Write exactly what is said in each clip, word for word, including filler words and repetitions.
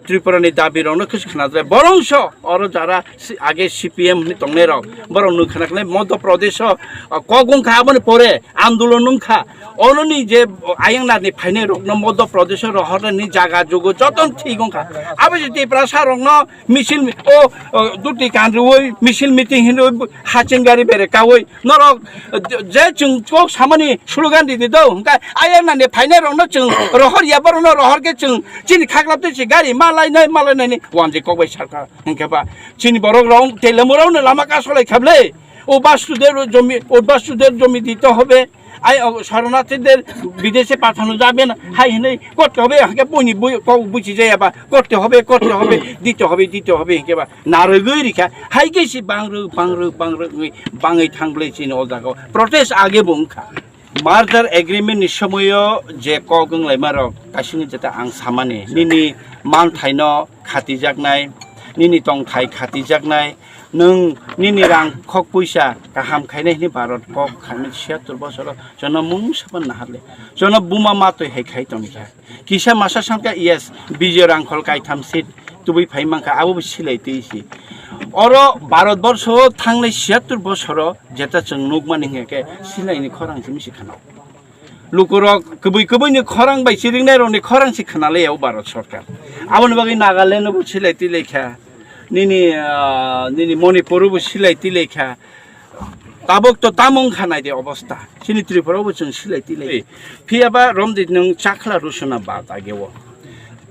Tripura ni dabi rok no kis khna jai. Borong so oro jara si-, age C P M ni tongnai rok. Borok nung khna khlai Madhya Pradesh o, ah, kok wng kha aboni pore andolon wng kha. Ono ni je ayang nar ni phainai rok no Madhya Pradesh o rohor ni jaga jugo joton thik wng kha. Abo je Tiprasa rok no misil mi-, o, o, duti kan rwi misil meeting hinwi haching gari bere kawi norok je chwng kok samani slogan ridi do, hwnkhe ayang nani phainai rokno chwng rohor ya, borokno rohor khe chwng chini khaklap twi si gari malainai malainani wanjwi kok bai sarkar. Hwnkhe ba chini borok rok telemurokno lama kasolai khablai. O Bastuder jomi, o Bastuder jomi dito hobe. Ai o শরণার্থীদের বিদেশে পাঠানো যাবে না, hai hinwi korte hobe, hwnkhe boni bui kok buchi jaya ba korte hobe, korte hobe, dito hobe, dito hobe, hwnkhe ba narwgwi rikha, hai khe si bangrwk, bangrwk, bangrwk wngwi bangwi thang bwlai chini o jaga o protest age bo wngkha. Merger agreement ni somoio je kok wnglaima rok kaisini jeta ang samani, nini manthaino khatijaknai, nini tongthai khatijaknai, nwng nini rang khok puisa kaham khainai hwnwi Bharat kok khainai siyattor bosoro jono mungsa ban naharle, jono buma matwi hai khai tongkha. Kisa masa sangkha, yes, Bijoy Rangkhol kaitham seat tubui phai mankha, abo bo silai twi si. Oro Bharat borsho thangnai siyattor bosoro jeta chwng nukmani hwnkhe silaini khorang simi si khana. Lukurok kubui kubui ni khorang bai chiringnai rokni khorang si khana le o Bharat sorkar. Aboni bagwi Nagaland bo silai twi lai kha, nini, ah, nini Manipur bo silai twi lai kha. Tabuk to tamo wngkha nai de obostha. Chini Tripura bo chwng silai twi lai. Phiya ba romdi nwng chakla rusuna ba dage o.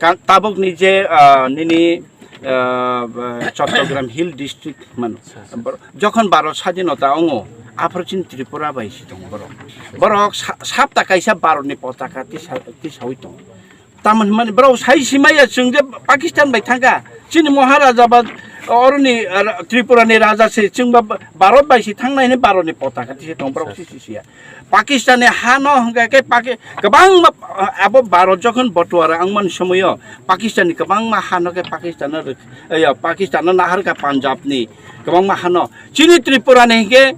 Ka-, tabuk ni je, ah, nini, ah, Chattogram Hill District mano. Bor-, jokhon Bharat sadinota ongo, aphuru chini Tripura bai si tongo borok. Borok sa-, sapta kaisa Bharat ni potaka tisa, tisawi tongo. Tamoni hwnmani borok sai simaya chwng je Pakistan bai thangkha. Chini Maharaja ba oroni, ah, Tripura ni raja se chwng ba Bharat bai si thangnai hwnwi Bharat ni potaka tisa tongo borok si si siya. Pakistan ni ha no hwnkha khe Paki-, kwbangma, ah, abo Bharat jokhon botuara wngmani somoio Pakistan ni kwbangma ha no khe Pakistan no rwk-, eh, ya, Pakistan no naharkha Punjab ni kwbangma ha no. Chini Tripura ni hwnkhe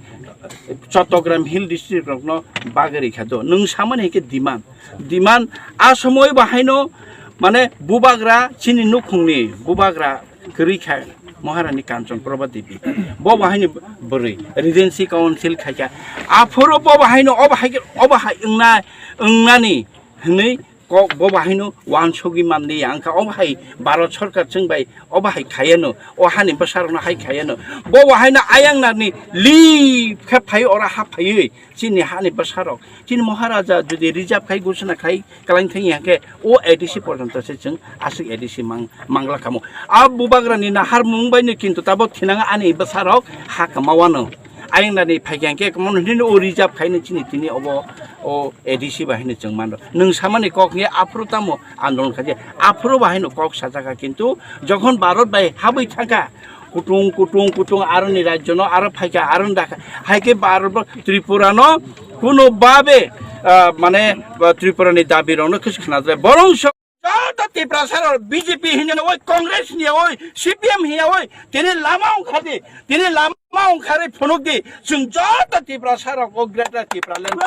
Chattogram Hill District rok no bagwi rikha do. Nwng samani hwnkhe demand. Demand a somoi bo haino mane bubagra chini nukhungni bubagra kwrwi kha Maharani Kanchan Prabha Devi. Bo bo haino bwrwi Regency Council khaikha. Aphuru bo bo haino obo hai, obo hai wngna, wngnani hwnwi kok bo bo haino wansugwi manliya wngkha. Obo hai Bharat Sarkar chwng bai obo hai khaiano, o hani bwsarokno hai khaiano. Bo bo haino ayang narni lip khe phai oro ha phaiwi chini hani bwsarok. Chini Maharaja jodi reserve khai, gusuna khai, kwlain thangya hwnkhe o A D C porjonto se chwng aswk A D C mang-, mangla kamo. A bubagrani naharmung baino kintu tabuk thinang ani bwsarok ha kwmawano. Ayang nani phaikha hwnkhe kwmawno hinwi o reserve khaino chini tini obo o A D C bai hino chwng mano. Nwng samani kok hwnkhe aphuru tamo andolon khaikhe aphuru bai hino kok sajak kha, kintu jokhon Bharat bai habwi thangkha, kutung, kutung, kutung, aroni rajyo no aro phaikha, aroni dakha, hai khe Bharat bo Tripura no kuno babe, ah, mane, ah, Tripura ni dabi rok no kis khna jai. Borong so joto Tiprasa rok B J P hinwi oi, Congress ni oi, C P M hinwi oi, tini lama ongkha di, tini lama ongkha ri phunuk di, chwng joto Tiprasa rok o Greater Tipraland.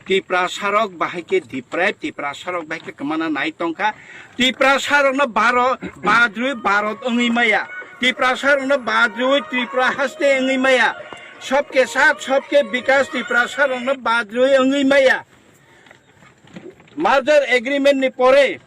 Tiprasa rok bahai khe deprive, Tiprasa rok bahai khe kwmana nai tongkha. Tiprasa rok no Bharo-, badrwi Bharat wngwi maya. Tiprasa rok no badrwi Tripura haste wngwi maya. Sabke saath sabke bikas Tiprasa rok no badrwi wngwi maya. Merger agreement ni pore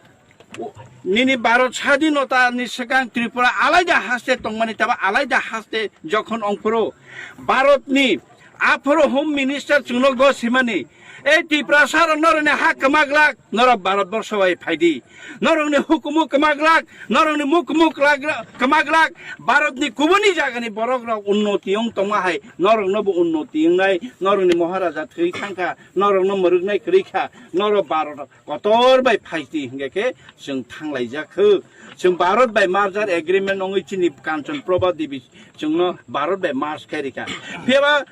nini Bharat sadinota ni swkang Tripura alaida haste tongmani taba alaida haste jokhon ongphuru Bharat ni aphuru Home Minister chwngno gosimani, "Ei Tiprasa rok norokni ha kwmaglak, norok Bharat borsho bai phaidi. Norokni hukumu kwmaglak, norokni mukumu kwmaglak, Bharat ni kubuni jagani borok rok unnoti wng tongma hai, norokno bo unnoti wngnai, norokni Maharaja thwi thangkha, norokno mwrwknai kwrwi kha, norok Bharat kotor bai phaidi," hingke khe chwng thanglaijak kho. Chwng Bharat bai merger agreement wngwi chini Kanchan Prabha Devi chwngno Bharat bai merge khe rikha. Phiya ba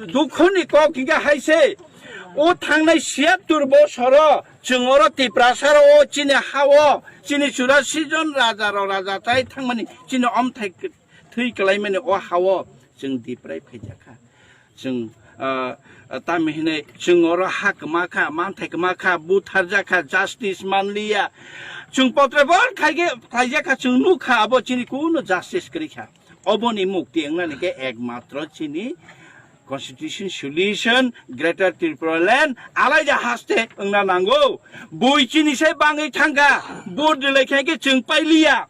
dukhoni kok hingke hai se, o thangnai siyattur bosoro chwng oro Tiprasa ro o chini ha o chini churasi jon raja rok raja tai thangmani chini omthai thwi kwlaimani o ha o chwng deprive khaijak kha. Chwng, ah, Tamni hinwi chwng oro ha kwma kha, manthai kwma kha, butharjak kha, justice manliya. Chwng potre bor khaige, khlaijak kha, chwng nuk kha, abo chini kuno justice kwrwi kha. Oboni mukti wngnani khe ekmatro chini constitution solution, Greater Tripura Land, alaida haste wngna nango. Bui chini se bangwi thangkha, vote rwlai khe khe chwng pailiya.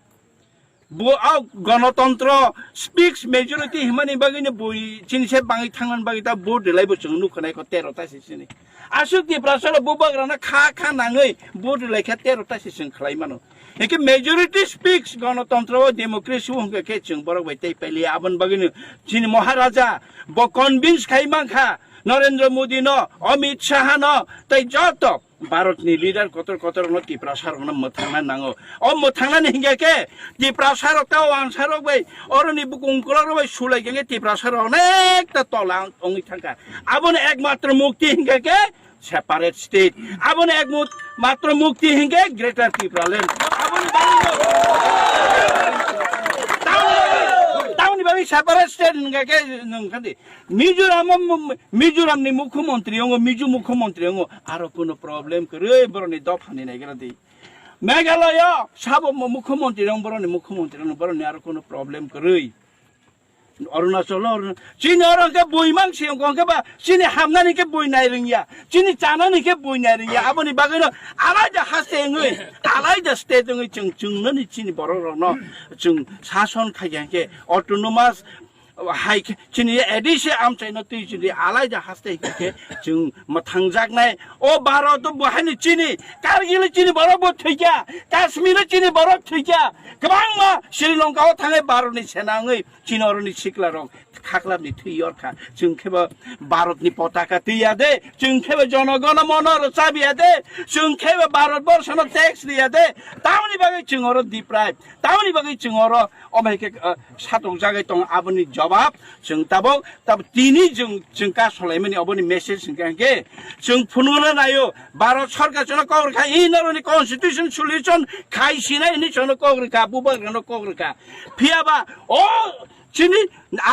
Bo, o, gonotontro, speaks majority himani bagwi no bui chini se bangwi thangmani bagwi ta vote rwlai bo chwng nukha nai kho tero ta se chini. Aswk Tiprasa rok bubagrana kha kha nangwi vote rwlai kha tero ta se chwng khlai mano. Hingke majority speaks, gonotontro o democracy o hingke khe chwng borok bai tei pailiya. Aboni bagwi no chini Maharaja bo convince khai mankha Narendra Modi no, Amit Shah no, tei joto Bharat ni leader kotor kotor no Tiprasa rok no mwthangna nango. O mwthangnani hingke khe Tiprasa rok ta wansa rok bai oroni bukung ukulok rok bai sulai khe Tiprasa rok onek ta tola wngwi thangkha. Aboni ekmatro mukti hingke khe separate state. Aboni ek mut-, matro mukti hingke Greater Tipraland. Aboni bagwi no. Tamoni, tamoni bagwi separate state hingke khe nung khandi. Mizoram o mu-, Mizoram ni mukhyamantri ongo, Mizo mukhyamantri ongo. Aro kuno problem kwrwi boroni dopha ni naigra di. Meghalaya sabo mu-, mukhyamantri ongo, boroni mukhyamantri ongo, boroni aro kuno problem kwrwi. Arunachal, Aruna-, chini oro hwnkhe bui mang se wngkha, hwnkhe ba chini hamnani khe bui nai rwngya, chini chanani khe bui nai rwngya, aboni bagwino alaida haste wngwi, alaida state wngwi chwng chwngnani chini borok rokno chwng sason khaikha hwnkhe autonomous hai khe chini A D C amchaino twi chini alaida haste hwnkhe chwng mwthangjaknai. O Bharat o bo haino chini Kargil chini borok bo thwikha, Kashmir chini borok thwikha, kwbangma Sri Lanka o thangwi Bharat ni sena wngwi chini oroni sikla rok khaklap ni thwi yorkha. Chwng khe bo Bharat ni potaka twi ya de, chwng khe bo jono gono mono rwchab ya de, chwng khe bo Bharat borsho no tax ri ya de. Tamoni bagwi chwng oro deprive, tamoni bagwi chwng oro omo hai khe, ah, satok jagwi tong aboni jobab chwng tabok, tab tini chwng, chwng ka solaimani oboni message hwnkhe hwnkhe chwng phunukna naio Bharat sorkar chwngno kok rwkha, inoroni constitution solution khai sinai hinwi chwngno kok rwkha, bubagrano kok rwkha. Phiyaba o chini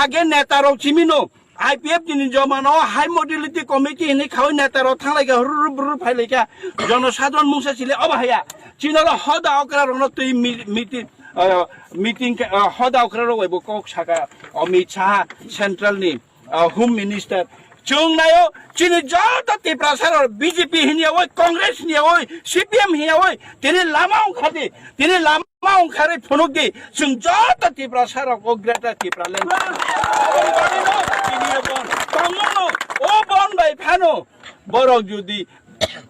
age neta rok chimino I P F ni jomano high modality committee hinwi khawi neta rok thanglaikha, hurur burur phailaikha, jono sadharon mungsa chile obo haya. Chinoro hoda okra rokno twi mi-, meeting, ah, meeting khe, ah, hoda okra rok bai bo kok saka Amit Shah central ni, ah, home minister. Chwng naio chini joto Tiprasa rok B J P hinya oi, Congress hinya oi, C P M hinya oi, tini lama ongkhadi, tini lama ongkharwi phunukdi, chwng joto Tiprasa rok o Greater Tipraland. Aboni bagwino tini o bon, tongmano o bon bai phano borok jodi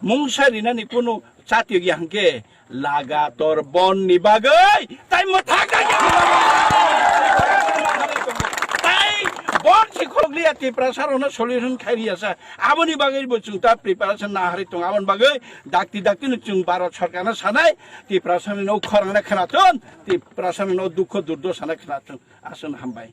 mungsa rinani kunu chati ya hwnkhe, lagator bon ni bagwi tai mwthang kha ya. Tai bon si khokliya Tiprasa rokno solution khai riya sa. Aboni bagwi bo chwng ta preparation na hari tong. Aboni bagwi dakti dakti no chwng Bharat sorkar no sanai, Tiprasa ni no khorang na khna thun, Tiprasa ni no dukho durdo sana khna thun. Aswk hambai.